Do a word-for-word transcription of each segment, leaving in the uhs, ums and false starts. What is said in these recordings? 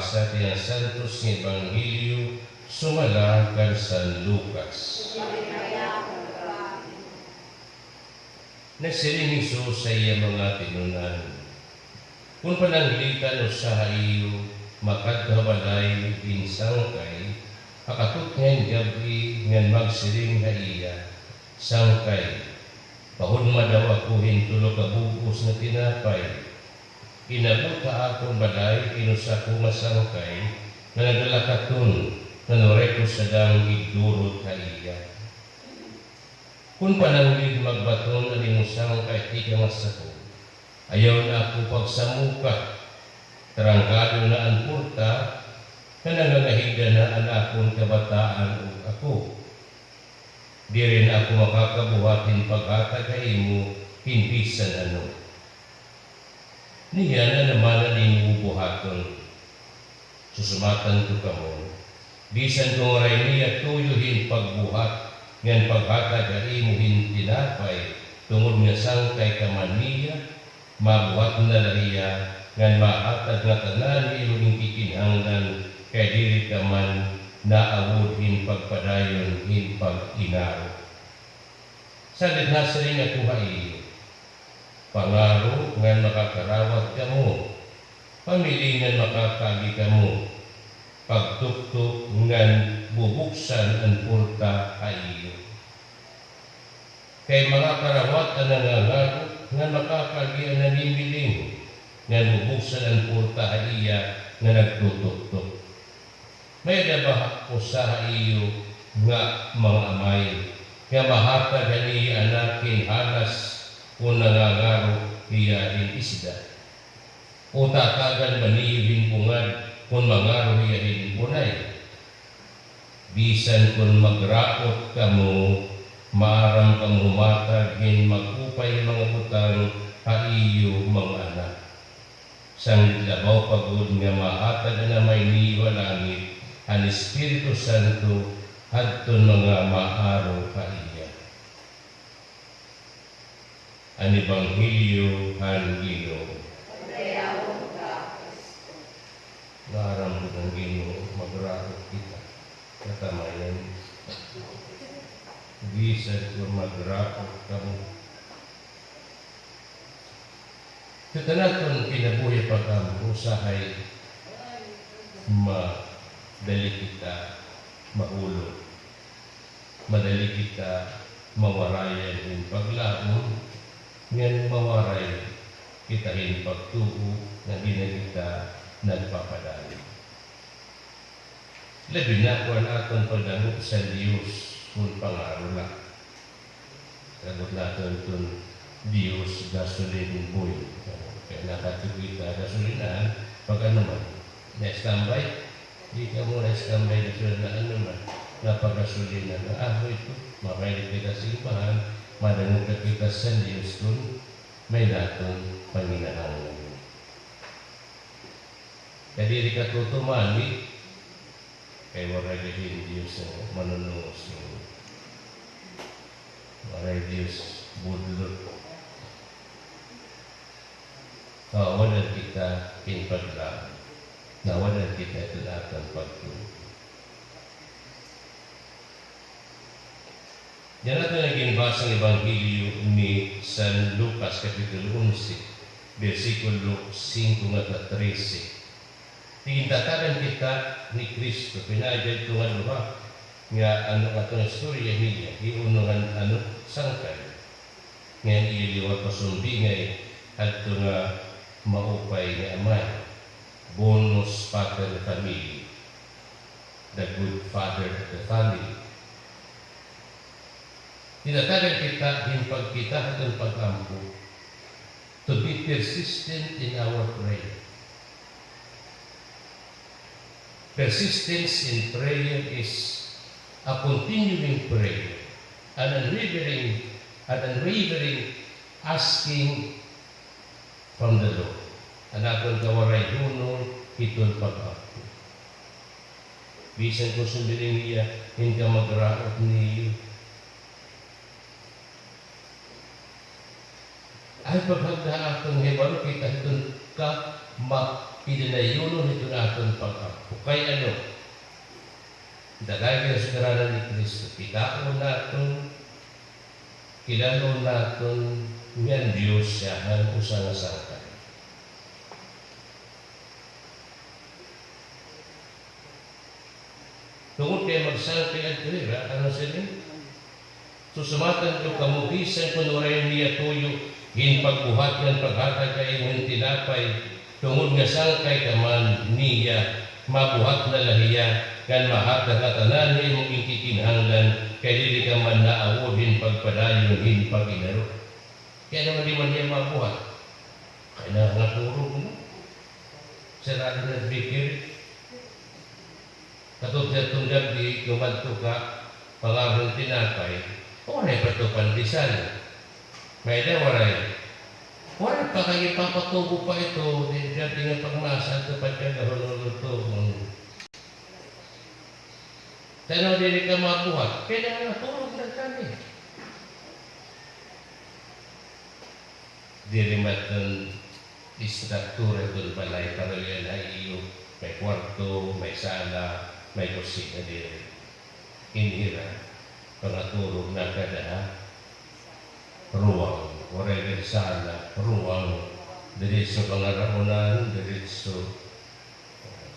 Sa tiyan santos nga ebanghelyo sumala kan San Lucas. Nagsiring hi Jesus ha iya mga tinun-an, "Kon pananglitan usa ha iyo makadto ha balay hin sangkay ha katutnga hin gab-i ngan magsiring ha iya, 'Sangkay, pahudma daw ako hin tulo ka bug-os nga tinapay. Inabot ha akon balay in usa ko nga sangkay nga nagdala katon, ngan waray ko sadang igdurot ha iya.' Kon pananglitan magbaton an imo sangkay tikang ha sakog, ayaw na ako pagsamuka. Trangkado na an porta, ngan nangangahigda na an akon kabataan ug ako. Diri na ako makakabuhat hin paghatag ha imo hin bisan ano. Niyan, ano man an imo bubuhaton, susumatan ko kamo, bisan kon waray niya tuyo hin pagbuhat ngan paghatag ha imo hin tinapay, tungod nga sangkay ka man niya, mabuhat na la hiya ngan mahatag ngatanan ha imo ginkikinahanglan, kay diri ka man naawod hin pagpadayon hin pag-inaro. Sanglit nasiring ako ha iyo, pangaro ngan makakarawat kamo, pamili ngan makakaagi kamo, pagtuktok ngan bubuksan an porta ha iyo. Kay makakarawat an nangangaro ngan makakaagi an namimiling, ngan bubuksan an porta ha iya nga nagtutuktok. May-ada ba usa ha iyo nga mga amay nga mahatag han iya anak hin halas kon nangangaro hiya hin isda? O tatagan ba niyo hin bungad kon mangaro hiya hin bunay? Bisan kon magraot kamo, maaram kamo humatag hin mag-upay nga mga butang ha iyo mga anak. Sanglit labaw pa gud nga mahatag an Amay niyo ha langit an Espiritu Santo hadton mga maaro ha iya. An Ebanghelyo han Ginoo. Maaram gud an Ginoo, magraot kita. Katamayan. Bisan kon magraot kamo. Kita naton kinabuhi pag-ampo, usahay madali kita mahulog. Madali kita mawarayan hin paglaom, ngan mawaray kita hin pagtuo nga diri na kita nagpapadayon. Labi na kon an aton pagdangop san Diyos kon pangaro la. Sabot naton kon Diyos, gasoline boy. Kay nakadto kita ha gasolinahan, pag-ano man, na-standby. Di kamo na-standby, gasolinahan, ano man, napagasolinahan. Ah, boy, ito, makahilig kita simbahan, madangop na kita san Diyos kon may-ada naton panginahanglan. Kay diri katutumani, kay waray gad hin Diyos nga manunungos, waray Diyos budlot. Awadan kita hin paglaom, awadan kita hiton aton pagtuo. Yana aton nga ginbasa nga Ebanghelyo ni San Lucas, Kapitulo onse, bersikulo singko ngadto ha trese. Gintatagan kita ni Cristo, pinaagi hadto nga duha nga, ano, aton istorya niya, hi uno ngan, ano, sangkay. Ngan iya liwat pasumbingay hadto nga maupay nga amay, bonus pater de familiae, the good father of the family. Ginatagan kita hin pagkita hadton pag-ampo, to be persistent in our prayer. Persistence in prayer is a continuing prayer, an unwavering, an unwavering asking from the Lord. An aton kawaray hunong hiton pag-ampo. Bisan kon sumbiring niya hin kamagraot niyo. Ay paghagda ha aton nga hibaro kita hiton ka ma-, Idinayunon hiton aton pag-ampo. Kay ano? Dagay nga sa ngaran ni Cristo, kitaon naton, kilal-on naton nga an Diyos siya an usa nga sangkay. Tungod kay magsangkay adto hira, ano siring? Susumatan ko kamo, bisan kon waray niya tuyo hin pagbuhat ngan paghatag ha imo hin tinapay, tungod nga sangkay ka man niya, mabuhat na la hiya, ngan mahatag ha tanan nga imo ginkikinahanglan, kay diri ka man naawod hin pagpadayon hin pag-inaro. Kay ano man di man hiya mabuhat? Kay nangaturog na. Sirado na bakery. Katong sa tunggab di kumadto ka, pangaron tinapay, waray pa to pandesal. May-ada waray. Waray pa kay ipapatubo pa ito, di dati nga pagmasa, ito pa siya gahon-gahon to. Tan-aw, diri ka mabuhat. Kay nangaturog na kami. Diri man iton istruktura iton balay, pareho yana ha iyo, may kwarto, may sala, may kusina, diri. Ini hira, pangaturog na kada ha ruwang, waray gad sala, ruwang, diretso pangaraonan, diretso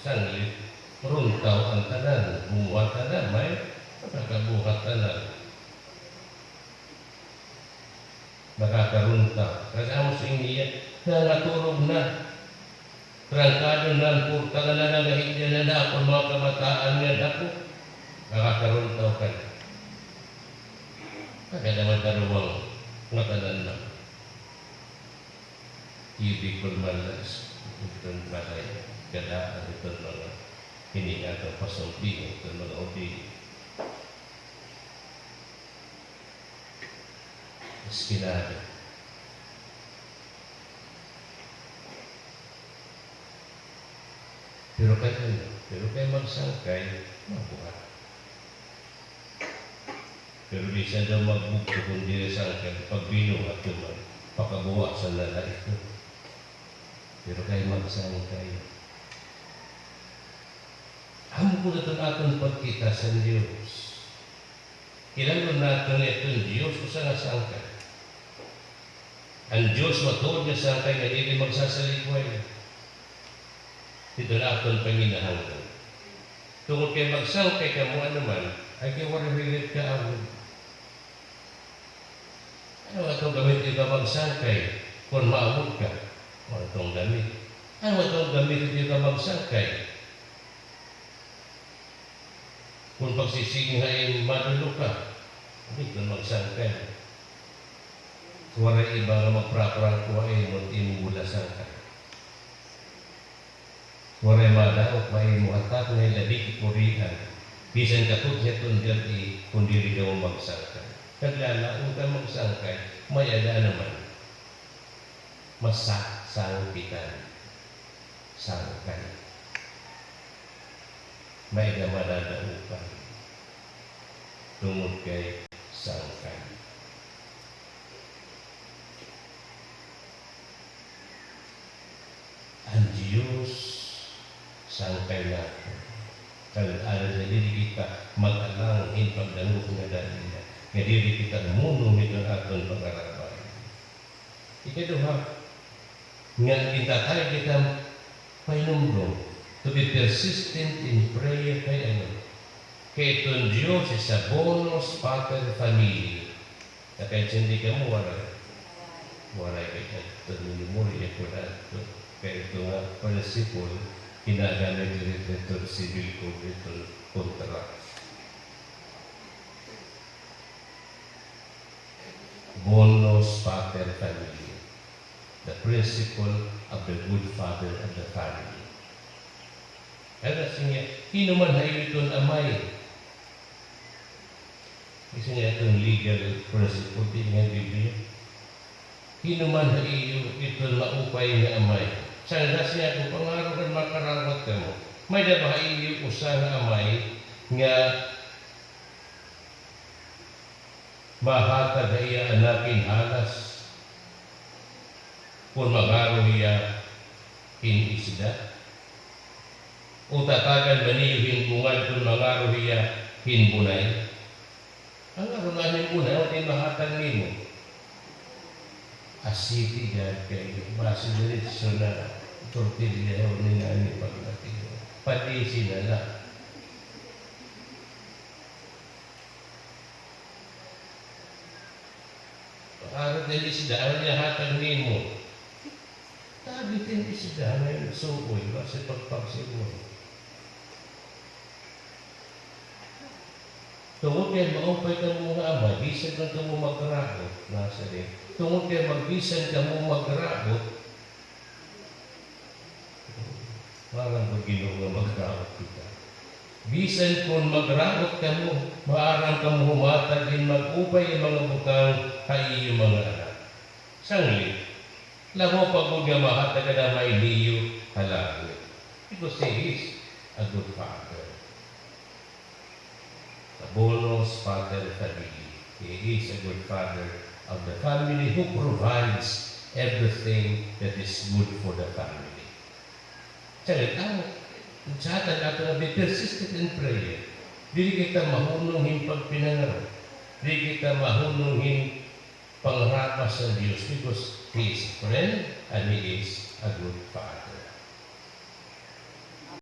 sanglit, runtaw an tanan, bumuhat tanan, may nakakabuhat tanan. Nakakarunta. Kasi amo sa iya, nangaturog na. Trangkado na an porta nga nangangahigda na, na akon mga kabataan nga dako. Nakakarunta ka na. Kada man karuwang nga tanan na. Cubicle man la, iton balay, kada iton mga hininga, iton pasulti, iton mga hotel. Eskinado. Pero kay ano? Pero kay magsangkay, mabuhat. Pero bisan daw magbugto kon diri sangkay, pag binuhat ko man, pakabuwasan na la ito. Pero kay magsangkay, amo ko na iton aton pagkita sa Diyos. Kilal-on naton nga iton Diyos usa nga sangkay. An Diyos matuod nga sangkay nga diri magsasalikway. Dida na aton panginahanglan. Tungod kay magsangkay kamo, ano man, ay kay waray higit kaawod. Ano aton gamit iyo ka magsangkay kon maawod ka? Ano aton gamit? Ano aton gamit iyo ka magsangkay? Kon pagsisigi ha im madulo ka, diri ka magsangkay. Waray iba nga magpraprangko ha imo, imo wala sangkay. Waray madaot ha imo hatak nga ilabi kikurian. Bisan katod hiton gab-i, kon diri kamo magsangkay. Naglalaon ka magsangkay, may-ada naman. Masasangpitan. Sangkay. May-ada madadaopan. Tungod kay sangkay. An Diyos, sangkay naton. Kay ano nga diri kita mag-alang hin pagdangop nga dali na, nga diri kita muno hiton aton pag-arabay. Ikaduha, nga gintatay kita pahinumdom, to be persistent in prayer kay ano? Kay iton Diyos is a bonus pater familiae. Nakaintindi kamo, waray? Waray kay adto, minumorya ko na adto. Kay ito nga principle, ginagamit diri iton civil code, iton contract. Bonus pater familiae, the principle of the good father of the family. Kay nasiring niya, hin-o man ha iyo iton amay. Nasiring niya iton legal principle, diri nga Biblia. Hin-o man ha iyo iton maupay nga amay. Sanglit nasiring niya, kon pangaron ka, makarawat kamo. May-ada ba ha iyo usa nga amay nga mahatag ha iya anak hin halas kon mangaro hiya hin isda? O tatagan ba niyo hin bungad kon mangaro hiya hin bunay? An ngaron na hin bunay, ano it mahatag nimo? A city gad kay basi diretso na tortilya, o ni ngani pagdating. Padisi na la. Aron kay isda, ano it ihatag nimo? Tabi tin isda nga suoy, basi pagpagsiguro. Tungod kay maupay kamo nga ama, bisan man kamo magraot, nasa di. Tungod kay magbisan kamo magraot, maaram ba Ginoo nga magraot kita? Bisan kon magraot kamo, maaram kamo humatag hin mag-upay nga mga butang ha iyo mga anak. Sanglit, lamo pa gud nga mahatag an Ama niyo ha langit. Because He is a good Father. A bonus pater familiae. He is a good father of the family who provides everything that is good for the family. Sanglit, an, sa aton, aton nga be persistent in prayer. Diri kita mahunong hin pagpinangaro. Diri kita mahunong hin pangarabas han Diyos because He is a friend and He is a good Father.